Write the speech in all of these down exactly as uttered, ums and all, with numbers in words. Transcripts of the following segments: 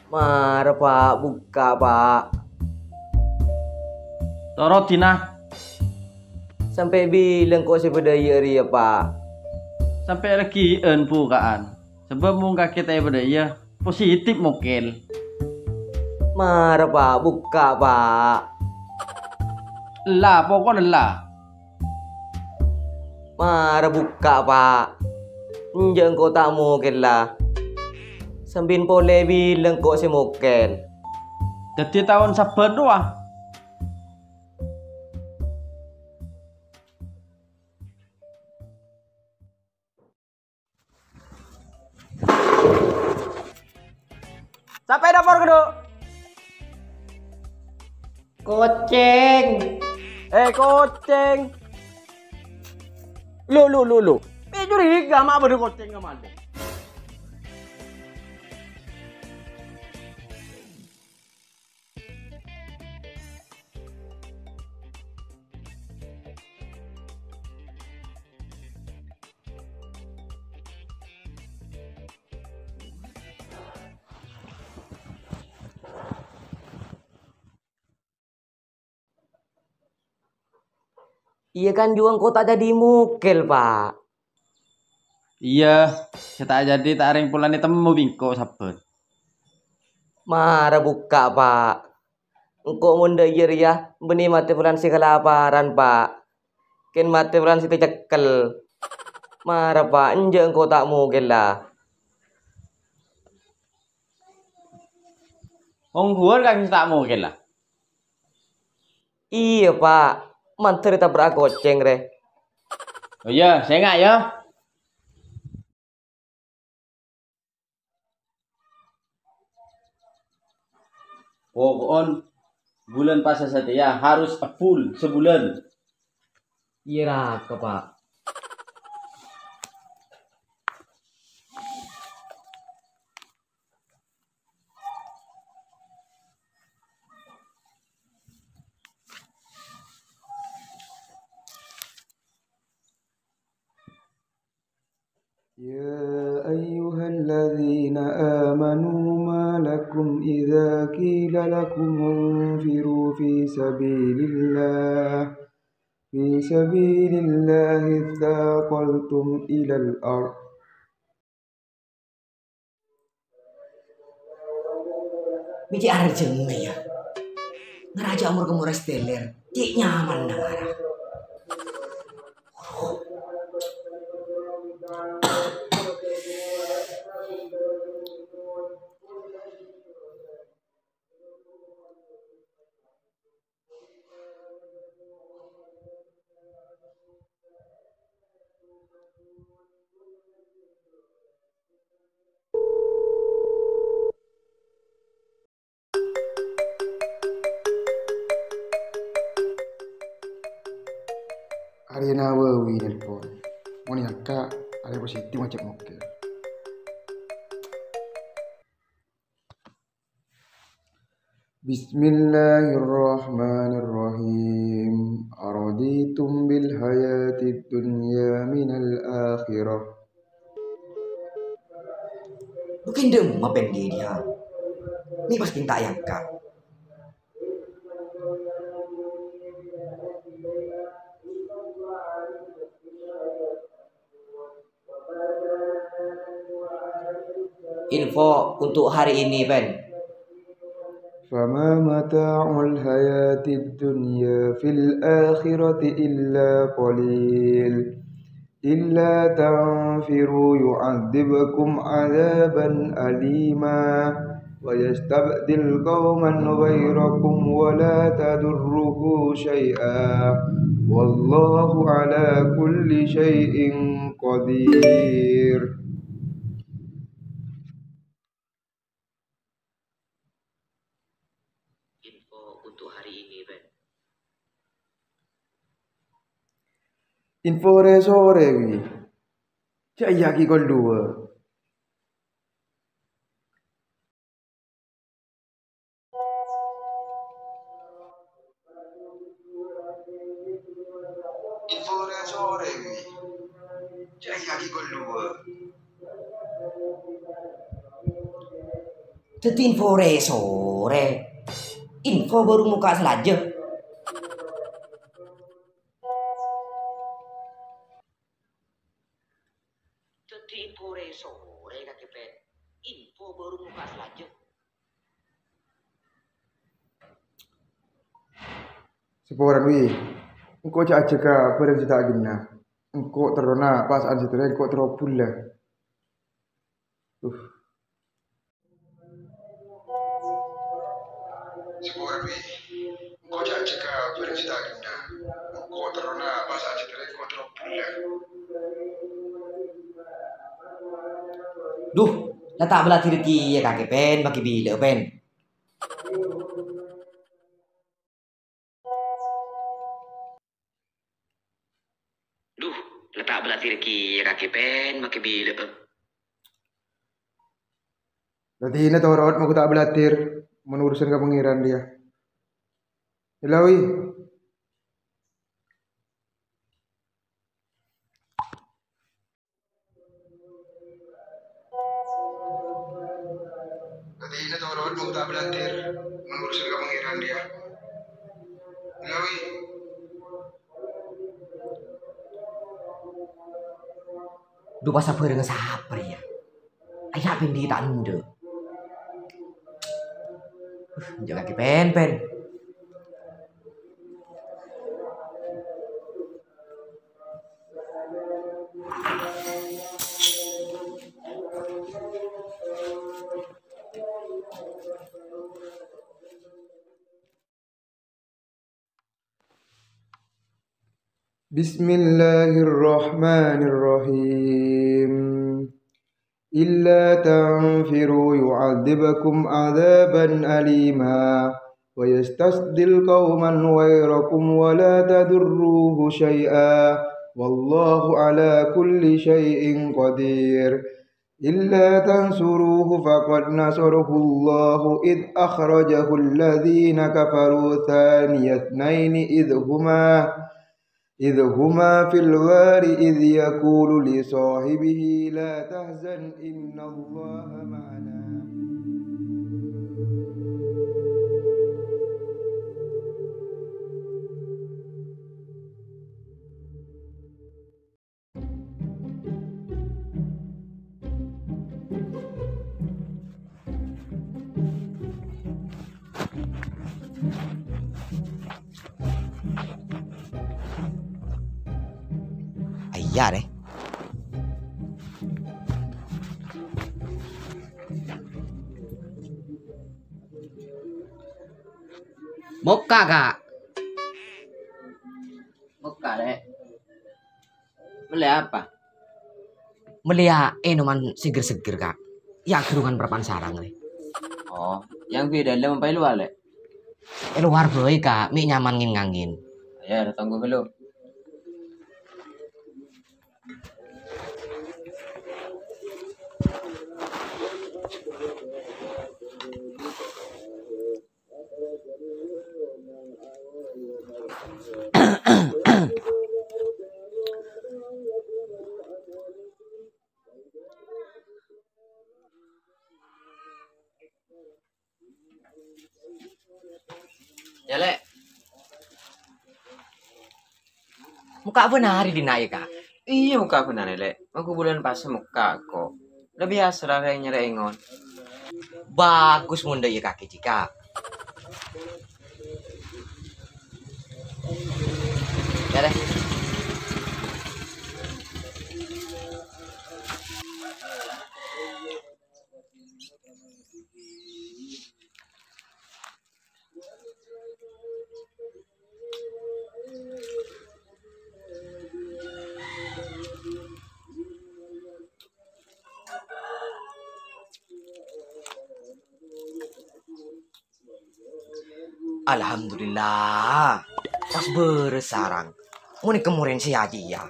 Mara, Pa', bukka', Pa'. Toro' dina. Sampè' bilâng ko' sè bâdâ iyâ rèya, Pa'? Sampè' lagghi'ân buka'an. Sabâb mon kakè ta' èbâdâ iyâ, positif mokèl. Mara, Pa', bukka', Pa'. Ella, pokokna ella. Mara bukka', Pa'. Enjâ' engko' ta' mokèl la. Sambi polè bilâng ko' sè mokèl. Dhâddhi taon Sabat rowa. Sapa è dapor, Guru? Kocèng. Eh, kocèng. Lo, lo, lo, lo. Eh, curiga, ma' bâdâ kocèng ka malè. Iyâ kan, jhuwa engko' ta' jadi mokèl, Pa'. Iyâ, sè ta' jadi ta' arèng polana temmo bi' engko' Sabat. Mara bukka', Pa'. Engko' mon dâ' iyâ rèya bânnè matè polana sè kalaparan, Pa'. Kèng matè polana sè tacèkkel. Mara, Pa', enjâ' engko' ta' mokèl la. Ongghuwân kan sè ta' mokèl la? Iyâ, Pa'. Mandhâr ètabra'a kocèng, rè. Oh iyâ, sènga' yâ. Poko'en bulân pasa satèya harus full sabulân. Iyâ, raka, Pa'. يا أيها الذين آمنوا ما لكم إذا قيل لكم انفروا في سبيل الله، في سبيل الله اثاقلتم إلى الأرض. Mè' cè' arjhângnga, yâ. Ngara jhâ' omor-kemor èsteller, cè' nyamanna ngara. Arè Nawawi nelpon. Mon èangka', arè positif ngajhâk mokèl. بسم الله الرحمن الرحيم. أرضيتم بالحياة الدنيا من الآخرة. Bhâkèn dâ' emma pèn dhi-, dhiyâ? Mè' pas kèng ta' èangka'. Info untuk hari ini, Pen. فما متاع الحياة الدنيا في الآخرة إلا قليل. إلا تنفروا يعذبكم عذابا أليما ويستبدل قوما غيركم ولا تضروه شيئا والله على كل شيء قدير. Info untuk hari ini, Pen. Info rè-sorè, wi. Jhâ' iyâ ghi' kol duwâ'. Info rè-sorè, wi. Jhâ' iyâ ghi' kol duwâ'. Dhâddhi info rè-sorè. Info bhuru mokka' salajâ. Dhâddhi info rè-sorè kakè, Pèn. Info bhuru mokka' salajâ. Saporana, Wi. Engko' jhâ' ajhâgâ bhârâng sè ta' ghenna. Engko' terrona pasa'an sè terro engko' terro bulâ. Uh. Saporana, Wi. Engko' jhâ' ajhâgâ bhârâng sè ta' ghenna. Engko' terrona pasa'an sè terro engko' terro bulâ. Dhu, la ta' bâlâ dhiri kèya kakè, Pèn, makè bilâ'â, Pèn. Dhu, la ta' bâlâ dhiri kèya kakè, Pèn, makè bilâ'â. Dhâddhina torot, mako ta' bâlâ dhir, mon urusan ka Pangèran rèya. Ella, Wi. Dhâddhina torot, mako ta' bâlâ dhir, mon urusan ka Pangèran rèya. Ella, Wi. Dhu, pasabhârângnga sapa rèya? Aya' Pèn dhi' ta' endâ'. Uh, jâgâ kakè, Pèn, Pèn. بسم الله الرحمن الرحيم. إلا تنفروا يعذبكم عذابا أليما ويستبدل قوما غيركم ولا تضروه شيئا والله على كل شيء قدير. إلا تنصروه فقد نصره الله إذ أخرجه الذين كفروا ثاني اثنين إذ هما إذ هما في الغار إذ يقول لصاحبه لا تحزن إن الله معنا. Iyâ, rè. Mokka', Ka'. Mokka', Lè'. Mellè apa? Mellèya ènoman seger-seger, Ka'. Yâ, ghârungan parappa'na sarang, rè. Oh, yang di dalam apa di luar, Lè'? È lowar bhâi, Ka'. Mè' nyaman ngèn-ngangèn. Ya, tunggu dulu. Yâ, Lè'. Mokka' bân arè dinna' yâ, Ka'? Iyâ, mokka' bân arè, Lè'. Mangkè bulân pasa mokka' ko'. La biyasa la rèng nyarè èngon. Bagus mon dâ' iyâ kakè, Ka'. Yâ, Lè'. Alhamdulillah, pas bârâs sarang. Mon è kemorèn sè ajiyâ.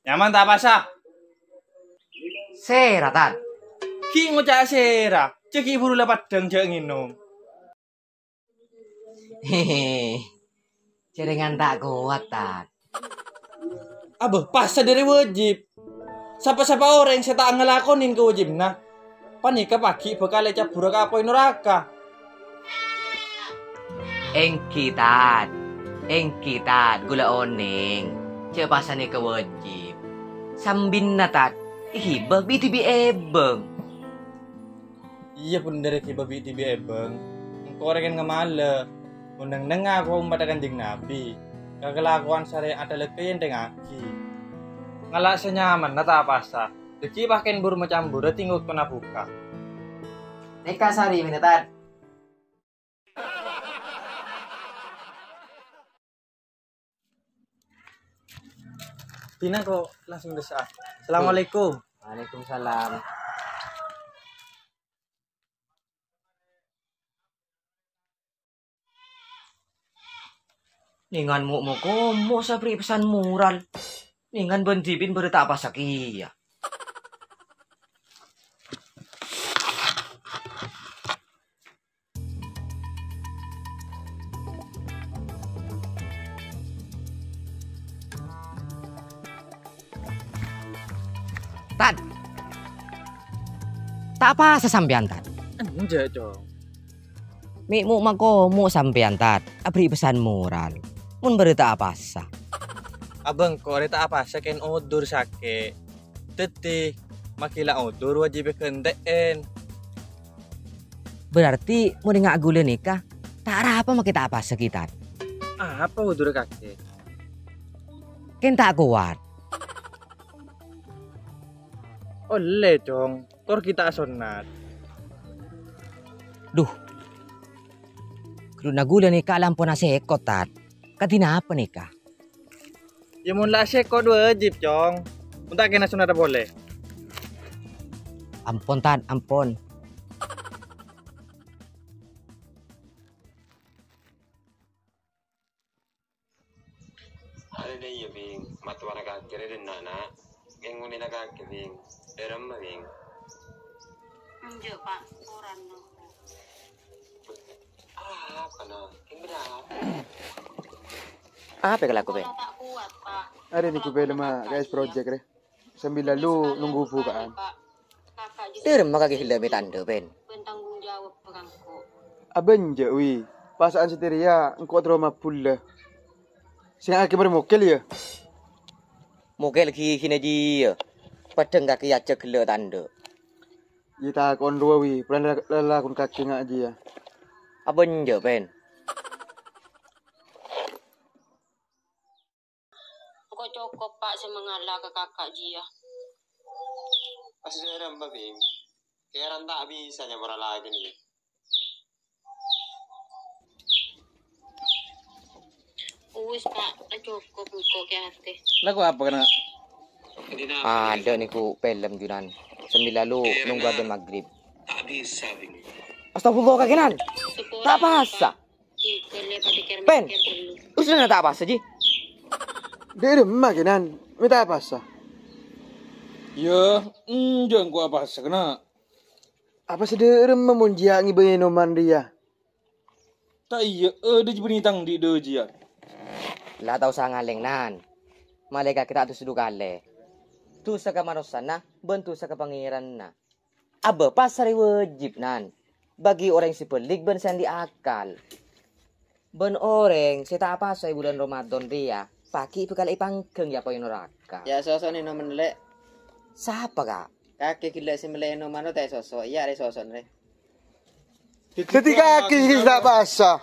Nyaman ta' pasa? Sèra, Tad? Ghi' ngoca' sèra, jâ' ghi' buru la peddhâng jâ' ngènom. Hehe. Jhârèngan ta' kowat, Tad. Abâ, pasa dhâri wajib. Sapa-sapa orèng sè ta' ngalakonè kawajibânna, panèka pagghi' bhâkal ècabbhurâ ka apoy naraka. Èngghi, Tad. Èngghi, Tad. Ghulâ onèng. Jhâ' pasa nèka wajib. Sambina, Tad, èghibâ bi' dhibi' èbâng. Iyâ, bhender èghibâ bi' dhibi' èbâng. Engko' rèken ngamalè. Mon neng-ennengnga akowa ommaddhâ Kanjeng Nabi, kakalakowan sarè'atta la èkènthèngngaghi. Ngala' sè nyamanna ta' pasa. Dhâggi' pakèn bur-macambur è tèngghu oktona bhuka. Nèka sarè mènta, Tad. Dina kok langsung desa. Assalamualaikum. Waalaikumsalam. Nèngan mo'-mo' komo' sabri pesan mural. Nèngan bân dhibi'en bârâ ta' pasa kèya. Tad. Ta' pasa sampèyan, Tad? Enjâ', Cong. Mè' mo'-makomo' sampèyan, Tad. Abri' pesan mural. Mon bârâ ta' apasa. Abâ, engko' rè ta' apasa kèng odur sakè'. Dhâddhi, maghi la odur wajib èghântè'èn. Berarti mon ènga' ghulâ nèka, ta' arapa makè ta' apasa ghi, Tad? Apa odurra kakè? Kèng ta' kowat. Ollè, Cong. Tor ghi' ta' sonnat. Duh. Ghulâna ghulâ nèka la ampon asèkot, Tad. Kadhi napa nèka? Yâ, mon la asèkot wajib, Cong. Mon ta' kèna sonnat polè. Ampon, Tad, ampon. Arèya, Bhing, mattowana kakè rè dhinna', Na'. Kèng ngonèna kakè, Bhing. Dâremma, Bhing? Enjâ', Pa'. Koran, no. Apa, Na'? Kèng bâdâ apa? Apa kalako, Bhing? Arèya nèko film K S Project rè. Sambil lalu nunggu bukaan. Dâremma kakè ghellâ' mè' tandhâ, Bhing? Abâ enjâ', Wi. Pasa'an satèya engko' terro mabhullâ. Sènga'aghi marè mokèl, yâ. Mokèl ghighina jiyâ. Peddhâng kakè ajhâk ghellâ' tandhâ. Yâ, tako'en rowa, Wi. Polana lalakon kakè nga' jiyâ. Abâ enjâ', Bhing? Engko' cokop, Pa', sè mangala ka kaka' jiyâ. Pas dâremma, Bhing. Kèran ta' bisa nyamora lakèna, Bhing. Uwis, Pa', la cokop engko' kè atè. Lako apa kèna? Adâ' nèko film, Junan. Sambil lalu nunggu adzan maghrib. Ta' bisa, Bhing. Astagfirullah, kakè nan. Ta' pasa. Pen, uslana ta' apasa, Ji? Dâremma kènan, mè' ta' apasa? Yâ, enjâ' engko' apasa kèna. Apasa dâremma mon jiyâ ngibâ ènoman rèya? Ta' iyâ, adâ' jibâ nitang dhi' dâjiyâ. La ta' osa ngalèng, Nan. Malaèkat ta' dusa du kalè. Dusa ka manossana bân dusa ka Pangèranna. Abâ' pasa rè wajib, Nan, bagi orèng sè bâlig bân sè andi' akal. Bân orèng sè ta' apasa è bulân Ramadan rèya, pagghi' bhâkal èpangghâng è apoy naraka. Yâ, soso'na ènoman, Lè'. Sapa, Ka'? Kakè ghellâ' sè mellè ènoman ta' èsoso', iyâ arè soso'na rè. Dhâddhi kakè sè ta' apasa.